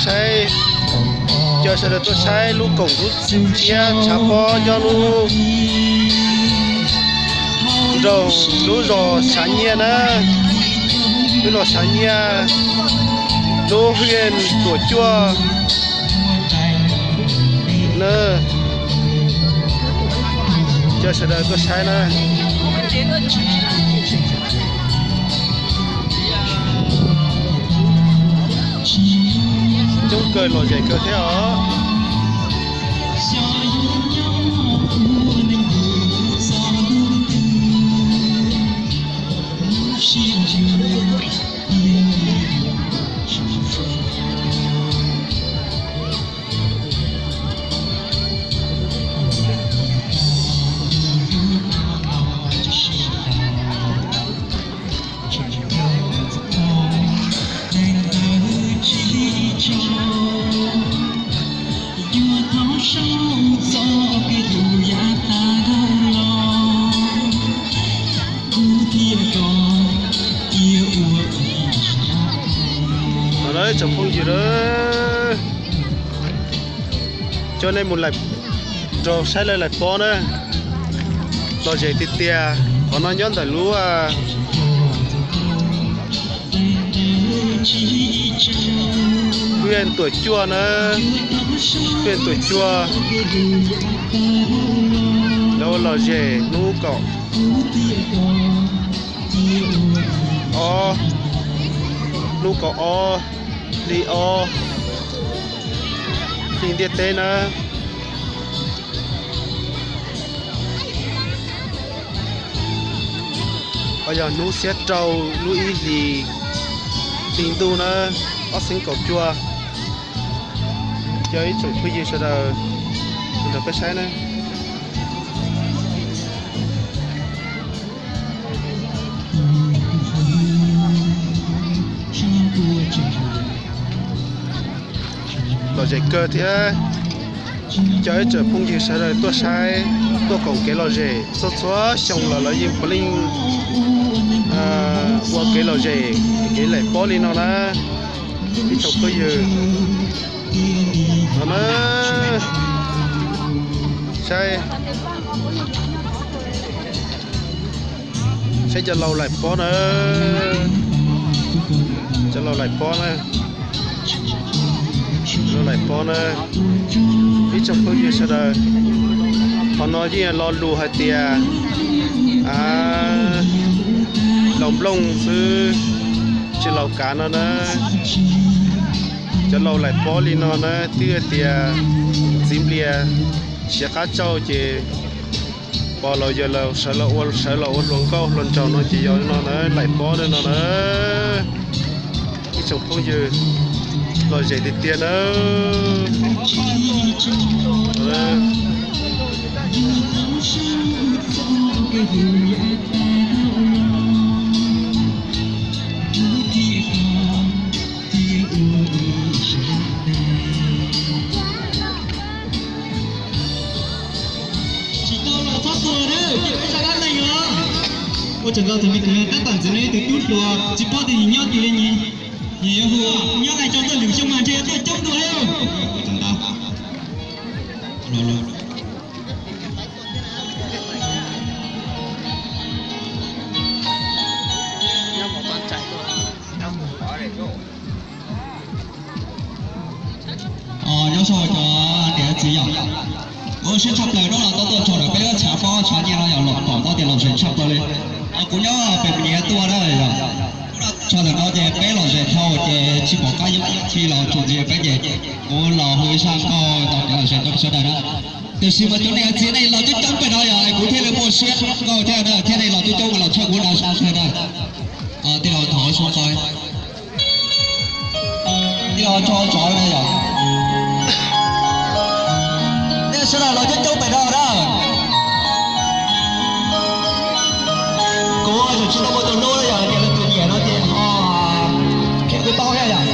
Saib, caw sawv daws tuaj saib lub koom lub txiab tshav pob nyob lub nroog, lub zos Xav Nyiaj na, lub zos Xav Nyiaj, lub hwj Tuam Cuaj na. Caw sawv daws tuaj saib na. Coob kawg, lom zem kawg thiab os. Tsoom phooj ywg, coj nej mus rau saib lawv laim pob na. Lom zem tiag tiag, qhov no nyob ntawm lub hwj Tuam Cuaj na, hwj Tuam Cuaj. Lawv ua lom zem hnub kaum ob, hnub kaum ob hli ob, hli ntiaj teb na. Ho yog hnub xiab rau lub ib hlis hli ntuj na, ob txhiab kaum cuaj. Cov ib tsoom phooj ywg sawv daws nrog peb saib na. Lom zem kawg thiab, cov ib tsoom phooj ywg sawv daws tuaj saib, tuaj koom kev lom zem txhua txhua xyoo los lawv yeej puav leej ua kev lom zem, kev laim pob li no na. Ib tsoom phooj ywg, no na, saib, saib cov laus laim pob na, cov laus laim pob na, laus laim pob na. Ib tsoom phooj ywg sawv daws, qhov no yeej yog lo lus hais tias laus nplooj xwb, tsis laus kav no na. Cov laus laim pob li no na, twb hais tias txiv nplias siav qab tsauj ces pog laus yawg laus sawv los ua, sawv los ua hluas nkauj hluas nraug no ces yog li no na, laim pob li no na. Ib tsoom phooj ywg, lom zem tiag tiag na. Tsis tau los txhob tuag na, ces peb sab dab neeg os. Ua tseem ntau tus me kwv tab tom ntxiv no ib tug tub hluas tsis paub tias nws nyob twg li, nws yuav hu, nyob lais tso tuaj lwm xyoo mas ntshe yuav tuaj coob dua li. Ua tseem ntau. Nyob zoo cov niam txiv yom, ua siab tshaj plaws hnub no tau tuaj txog ntawm peb lub tshav pob tshav nyiaj no yom, los pom tau tias lom zem tshaj plaws li. Kuv nyob pem Pem Nyem tuaj na yom, txog ntawm no ces peb lom zem dhau ces tsis pom qab yuav ua dab tsi los txuas ntxiv peb ces kuv los hu ib zaj nkauj tau kev lom zem rau sawv daws na. Tiam sis mas cov niam txiv nej los coob coob pem no yom, kuv thiaj li muaj siab nkauj thiab na, thiab nej los coob coob mas los tshaj kuv na, sawv daws. Tij laug thov suav qhov, tij laug tso tsov na yom. Nej sawv daws los coob coob pem no na. Kuv tseem tsis tau muaj tus hlub na yom, tias leej twg nyiam no ces ho qhia kuv tau thiab yom.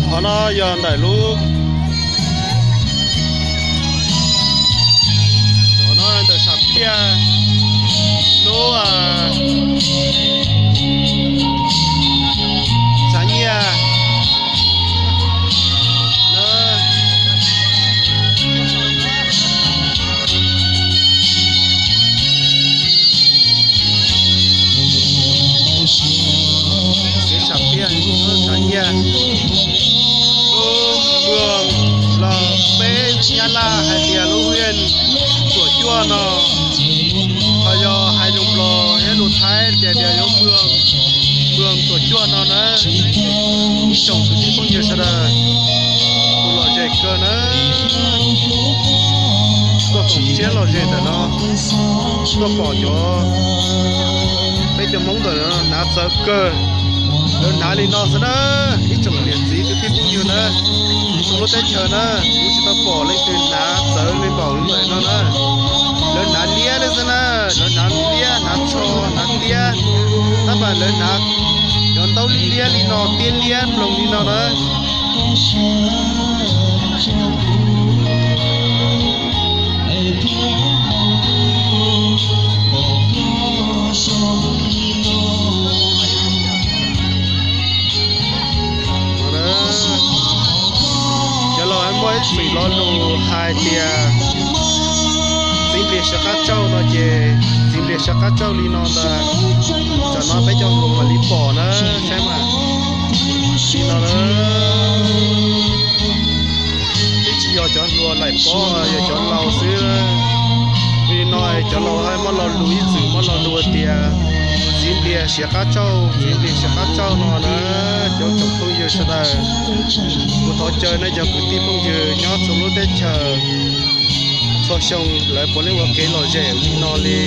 Qhov no yog ntawm lub, qhov no ntawm Sam Phiaj, lub Lub, a, xav nyiaj na. Kev sam piaj xav nyiaj. Lub mws los peb Nyab Laj hais tias lub hwj Tuam Cuaj no, ho yog hais lus Nplog thiab lus Thaib tias tias yog mws, mws Tuam Cuaj no na. Ib tsoom kwv tij phooj ywg sawv daws, tus lom zem kawg na, tuaj koom siab lom zem ntawm no, tuaj pom cov, peb cov Hmoob ntawm no hnav txawv kawg. Lawv hnav li no xwb na, ib tsoom niam txiv kwv tij phooj ywg na, txhua lub teb chaws na, kuv tsis tau pom leej twg hnav txawv li npaum li ntawm no na. Lawv hnav liab li xwb na, lawv hnav liab, hnav tsho, hnav tiab, tab mas lawv hnav cov ntaub liab liab li no, tiab liab nploos li no na. Cov laus muaj ib txwm lo lus hais tias txiv Nplias Siav Qab Tsauj no ces, txiv Nplias Siav Qab Tsauj li no ntag. Tsam no peb cov hluas mam li pom na, saib mas li no na. Twb tsis yog cov hluas laim pob, yog cov laus xwb. Li no cov laus muaj lo lus, ib txwm muaj lo lus tias txiv Nplias Siav Qab Tsauj, txiv Nplias Siav Qab Tsauj no na. Cov tsoom phooj ywg sawv daws, kuv thov caw nej cov kwv tij phooj ywg nyob txhua lub teb chaws, txhua xyoo lawv puav leej ua kev lom zem li no li.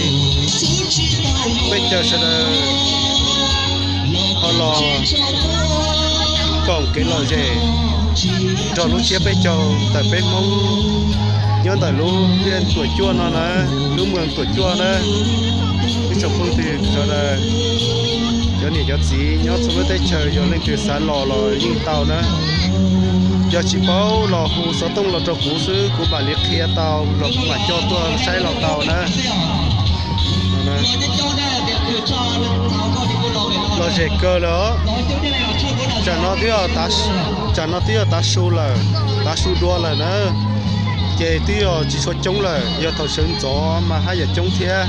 Peb caug sawv daws ho los koom kev lom zem nrog lub tsiab peb caug ntawm peb Hmoob nyob ntawm lub hwj Tuam Cuaj no na, lub mws Tuam Cuaj na. Ib tsoom phooj ywg sawv daws, cov niam cov txiv nyob txhua lub teb chaws, yog leej twg xav los los yeej tau na. Yog tsis paub los hu xov tooj los rau kuv xwb, kuv mam li qhia tau los kuv mam coj tuaj saib los tau na. Lom zem kawg lawm os. Tsam no twb yog tav su lawm, tav su dua lawm na. Ces twb yog tsis tshua coob lawm, yog thaum sawv ntxov mas haj yam coob thiab.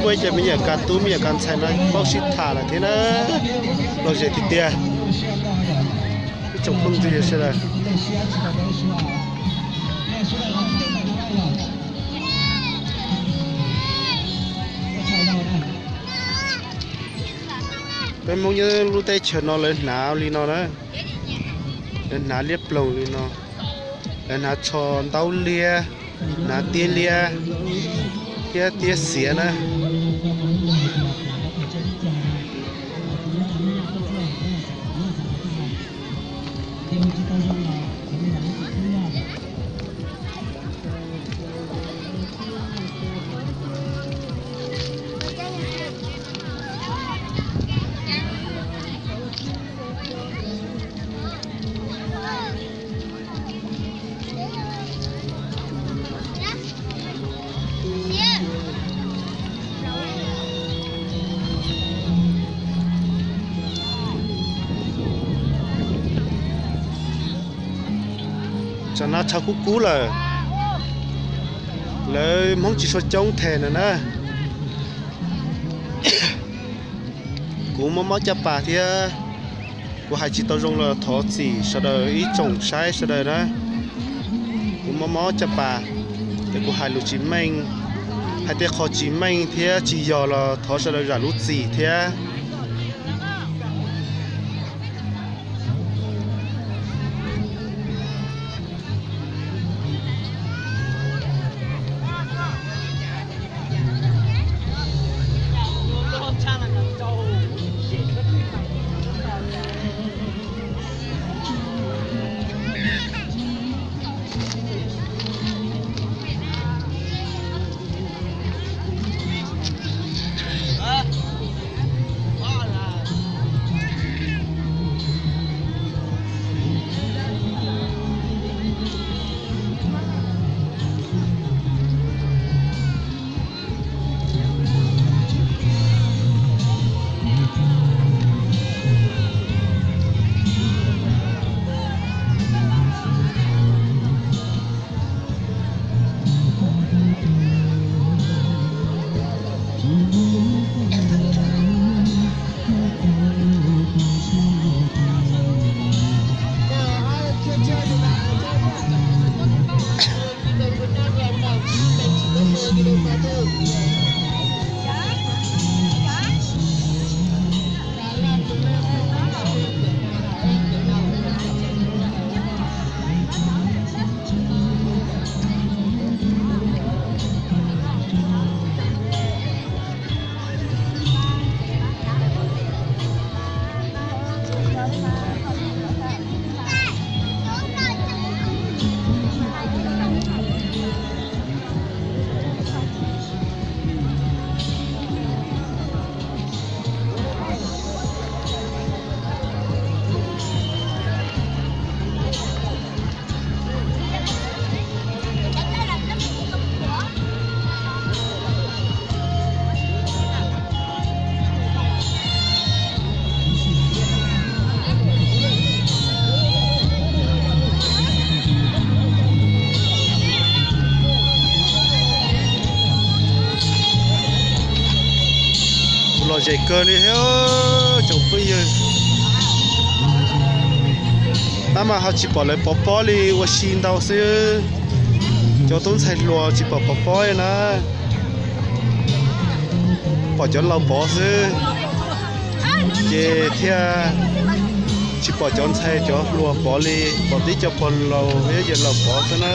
Muaj ib co me nyuam ka tub me nyuam ka ntxhais no paub sib tham lawm thiab na. Lom zem tiag tiag. Ib tsoom phooj ywg sawv daws, peb Hmoob nyob lub teb chaws no lawv hnav li no na. Lawv hnav liab ploog li no, lawv hnav tsho ntaub liab, hnav tiab liab thiab tiab xiav na. No tshav kub kub lawm, lawv Hmoob tsis tshua coob them na na. Kuv mob mob caj pas thiab, kuv hais tsis tau zoo los thov txim sawv daws ib tsoom saib sawv daws na. Kuv mob mob caj pas, ces kuv hais lus tsis meej, hais tej qho tsis meej thiab tsis yog los thov sawv daws zam lub txim thiab. Kuv los zem kawg li thiab tsoom phooj ywg. Tab mas ho tsis pom lawv pov pob li, ua si ntau xwb. Cov tub ntxhais hluas tsis pom pov pob na, pom cov laus pov xwb. Ces thiaj tsis pom cov ntxhais cov hluas pov li, pom tib co pog laus thiab yawg laus pov xwb na.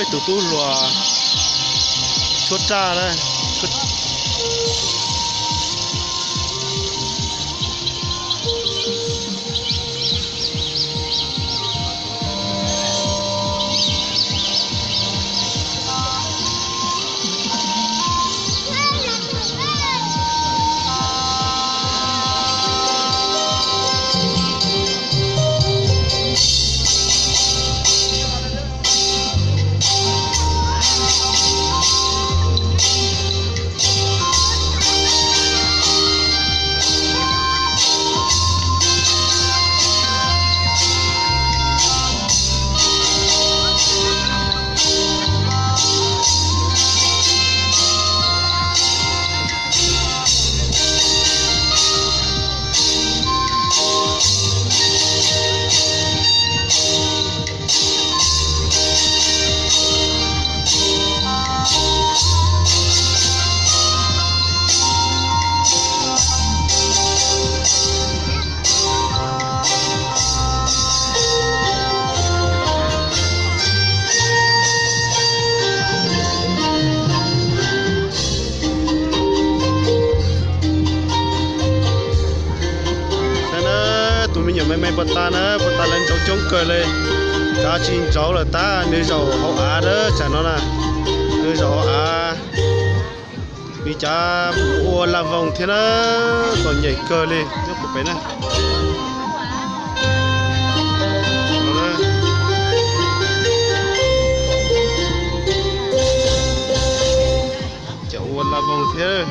Tus tub hluas tshuab raj na. Puag ta na, puag ta lawv ntsaum coob kawg li. Kav tsis ntsaum lawm tab, nws zaum hauv av na, tsam no na, nws zaum hauv av. Vim cas ua la voos thiab na, txom nyem kawg li nyob puag pem na. Cov ua la voos thiab.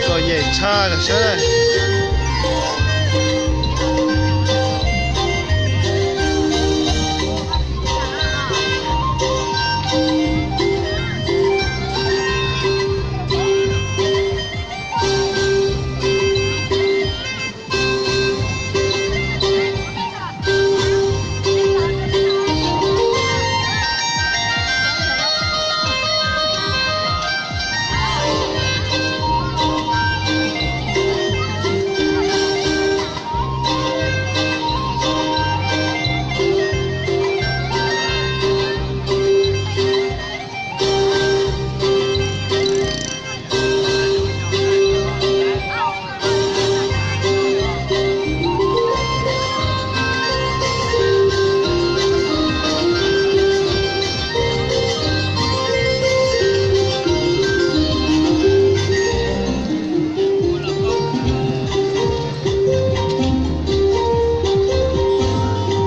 Txom nyem tshaj saib.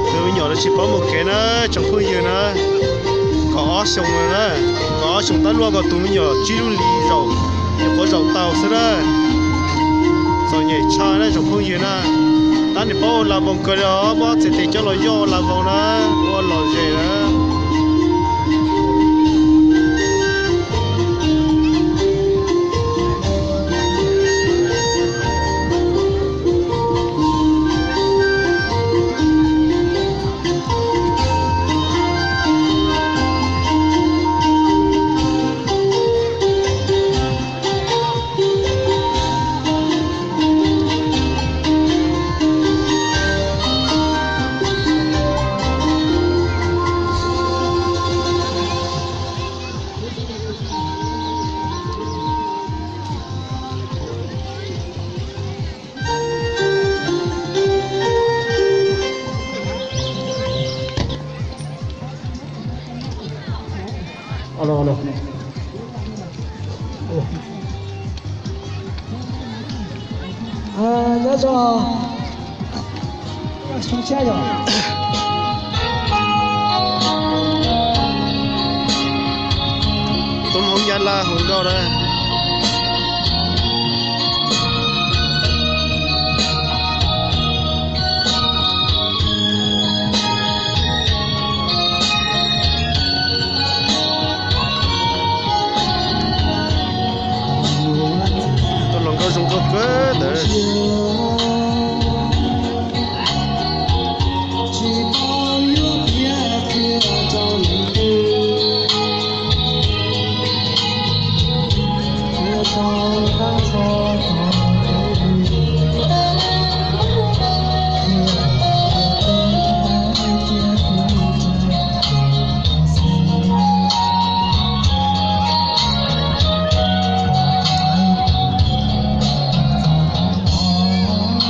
Tus me nyuam no tsis paub mus kev na, tsoom phooj ywg na, kaum ob xyoos na, kaum ob xyoos tab luaj kom tus me nyuam tsib lub hlis zaum, nyuam qhuav zaum tau xwb na. Txom nyem tshaj na tsoom phooj ywg na. Tab nim paub ua la voos kawg li os, muab txiv tes coj los yoj ua la voos na, ua lom zem na. Nyob zoo tub hmoob Nyab Laj hu nkauj na.